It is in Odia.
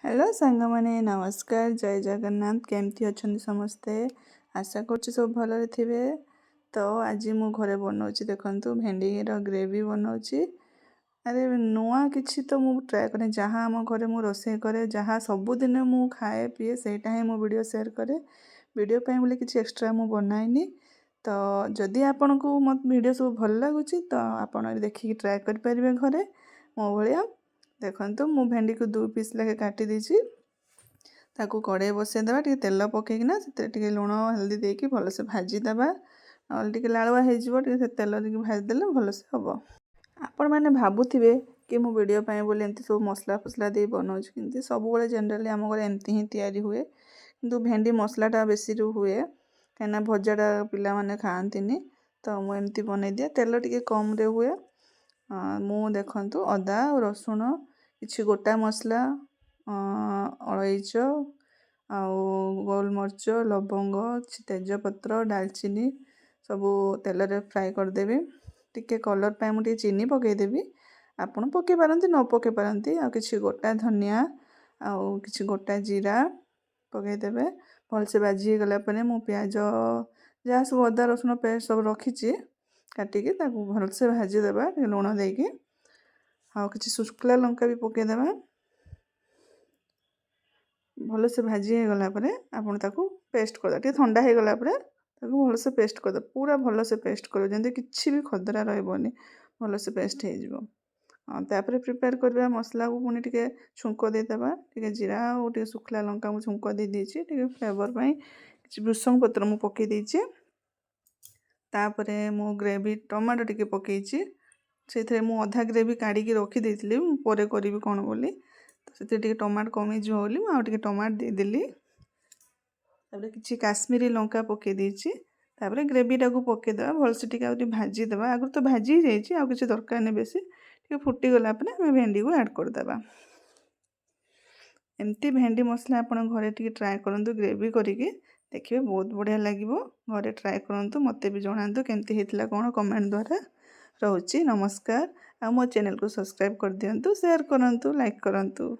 ହ୍ୟାଲୋ ସାଙ୍ଗମାନେ, ନମସ୍କାର, ଜୟ ଜଗନ୍ନାଥ। କେମିତି ଅଛନ୍ତି ସମସ୍ତେ? ଆଶା କରୁଛି ସବୁ ଭଲରେ ଥିବେ। ତ ଆଜି ମୁଁ ଘରେ ବନାଉଛି, ଦେଖନ୍ତୁ, ଭେଣ୍ଡିର ଗ୍ରେଭି ବନାଉଛି। ଆରେ, ନୂଆ କିଛି ତ ମୁଁ ଟ୍ରାଏ କରେ। ଯାହା ଆମ ଘରେ ମୁଁ ରୋଷେଇ କରେ, ଯାହା ସବୁଦିନ ମୁଁ ଖାଏ ପିଏ, ସେଇଟା ହିଁ ମୁଁ ଭିଡ଼ିଓ ସେୟାର କରେ। ଭିଡ଼ିଓ ପାଇଁ ବୋଲି କିଛି ଏକ୍ସଟ୍ରା ମୁଁ ବନାଏନି। ତ ଯଦି ଆପଣଙ୍କୁ ମୋ ଭିଡ଼ିଓ ସବୁ ଭଲ ଲାଗୁଛି, ତ ଆପଣ ଦେଖିକି ଟ୍ରାଏ କରିପାରିବେ ଘରେ ମୋ ଭଳିଆ। ଦେଖନ୍ତୁ, ମୁଁ ଭେଣ୍ଡିକୁ ଦୁଇ ପିସ୍ ଲେଖେ କାଟି ଦେଇଛି। ତାକୁ କଡ଼େଇ ବସେଇଦେବା, ଟିକେ ତେଲ ପକାଇକିନା ସେଥିରେ ଟିକେ ଲୁଣ ହଳଦୀ ଦେଇକି ଭଲସେ ଭାଜିଦେବା। ନହେଲେ ଟିକେ ଲାଳୁଆ ହେଇଯିବ। ଟିକେ ସେ ତେଲ ଦେଇକି ଭାଜିଦେଲେ ଭଲସେ ହେବ। ଆପଣମାନେ ଭାବୁଥିବେ କି ମୁଁ ଭିଡ଼ିଓ ପାଇଁ ବୋଲି ଏମିତି ସବୁ ମସଲା ଫସଲା ଦେଇ ବନାଉଛି, କିନ୍ତୁ ସବୁବେଳେ ଜେନେରାଲି ଆମ ଘରେ ଏମିତି ହିଁ ତିଆରି ହୁଏ। କିନ୍ତୁ ଭେଣ୍ଡି ମସଲାଟା ବେଶୀରୁ ହୁଏ, କାହିଁକିନା ଭଜାଟା ପିଲାମାନେ ଖାଆନ୍ତିନି। ତ ମୁଁ ଏମିତି ବନେଇଦିଏ, ତେଲ ଟିକେ କମ୍ରେ ହୁଏ। ମୁଁ ଦେଖନ୍ତୁ, ଅଦା ଆଉ ରସୁଣ, କିଛି ଗୋଟା ମସଲା, ଅଳେଇଚ ଆଉ ଗୋଲମରିଚ, ଲବଙ୍ଗ, ତେଜପତ୍ର, ଡାଲଚିନି ସବୁ ତେଲରେ ଫ୍ରାଏ କରିଦେବି। ଟିକେ କଲର୍ ପାଇଁ ମୁଁ ଟିକେ ଚିନି ପକାଇଦେବି। ଆପଣ ପକାଇ ପାରନ୍ତି, ନ ପକାଇ ପାରନ୍ତି। ଆଉ କିଛି ଗୋଟା ଧନିଆ ଆଉ କିଛି ଗୋଟା ଜିରା ପକାଇଦେବେ। ଭଲସେ ଭାଜି ହେଇଗଲା ପରେ ମୁଁ ପିଆଜ, ଯାହା ସବୁ ଅଦା ରସୁଣ ପେଷ୍ଟ ସବୁ ରଖିଛି କାଟିକି, ତାକୁ ଭଲସେ ଭାଜିଦେବା ଟିକେ ଲୁଣ ଦେଇକି। ଆଉ କିଛି ଶୁଖିଲା ଲଙ୍କା ବି ପକାଇଦେବା। ଭଲସେ ଭାଜି ହେଇଗଲା ପରେ ଆପଣ ତାକୁ ପେଷ୍ଟ କରିଦେବା। ଟିକେ ଥଣ୍ଡା ହେଇଗଲା ପରେ ତାକୁ ଭଲସେ ପେଷ୍ଟ କରିଦେବା। ପୁରା ଭଲସେ ପେଷ୍ଟ କରିବ, ଯେମିତି କିଛି ବି ଖଦରା ରହିବନି, ଭଲସେ ପେଷ୍ଟ ହେଇଯିବ। ତାପରେ ପ୍ରିପେୟାର କରିବା ମସଲାକୁ। ପୁଣି ଟିକେ ଛୁଙ୍କ ଦେଇଦେବା। ଟିକେ ଜିରା ଆଉ ଟିକେ ଶୁଖିଲା ଲଙ୍କା ମୁଁ ଛୁଙ୍କ ଦେଇଦେଇଛି। ଟିକେ ଫ୍ଲେଭର୍ ପାଇଁ କିଛି ଭୃସଙ୍ଗ ପତ୍ର ମୁଁ ପକାଇ ଦେଇଛି। ତାପରେ ମୁଁ ଗ୍ରେଭି ଟମାଟୋ ଟିକେ ପକାଇଛି। ସେଇଥିରେ ମୁଁ ଅଧା ଗ୍ରେଭି କାଢ଼ିକି ରଖିଦେଇଥିଲି, ମୁଁ ପରେ କରିବି କ'ଣ ବୋଲି। ତ ସେଥିରେ ଟିକେ ଟମାଟୋ କମିଯିବ ବୋଲି ମୁଁ ଆଉ ଟିକେ ଟମାଟୋ ଦେଇଦେଲି। ତାପରେ କିଛି କାଶ୍ମୀରୀ ଲଙ୍କା ପକାଇ ଦେଇଛି। ତାପରେ ଗ୍ରେଭିଟାକୁ ପକାଇଦେବା, ଭଲସେ ଟିକେ ଆଉ ଟିକେ ଭାଜିଦେବା। ଆଗରୁ ତ ଭାଜି ହେଇଯାଇଛି, ଆଉ କିଛି ଦରକାର ନାହିଁ ବେଶୀ। ଟିକେ ଫୁଟିଗଲା ପରେ ଆମେ ଭେଣ୍ଡିକୁ ଆଡ଼୍ କରିଦେବା। ଏମିତି ଭେଣ୍ଡି ମସଲା ଆପଣ ଘରେ ଟିକେ ଟ୍ରାଏ କରନ୍ତୁ ଗ୍ରେଭି କରିକି, ଦେଖିବେ ବହୁତ ବଢ଼ିଆ ଲାଗିବ। ଘରେ ଟ୍ରାଏ କରନ୍ତୁ, ମୋତେ ବି ଜଣାନ୍ତୁ କେମିତି ହେଇଥିଲା କ'ଣ କମେଣ୍ଟ ଦ୍ୱାରା। ରହୁଛି, ନମସ୍କାର। ଆଉ ମୋ ଚ୍ୟାନେଲକୁ ସବସ୍କ୍ରାଇବ୍ କରିଦିଅନ୍ତୁ, ସେୟାର କରନ୍ତୁ, ଲାଇକ୍ କରନ୍ତୁ।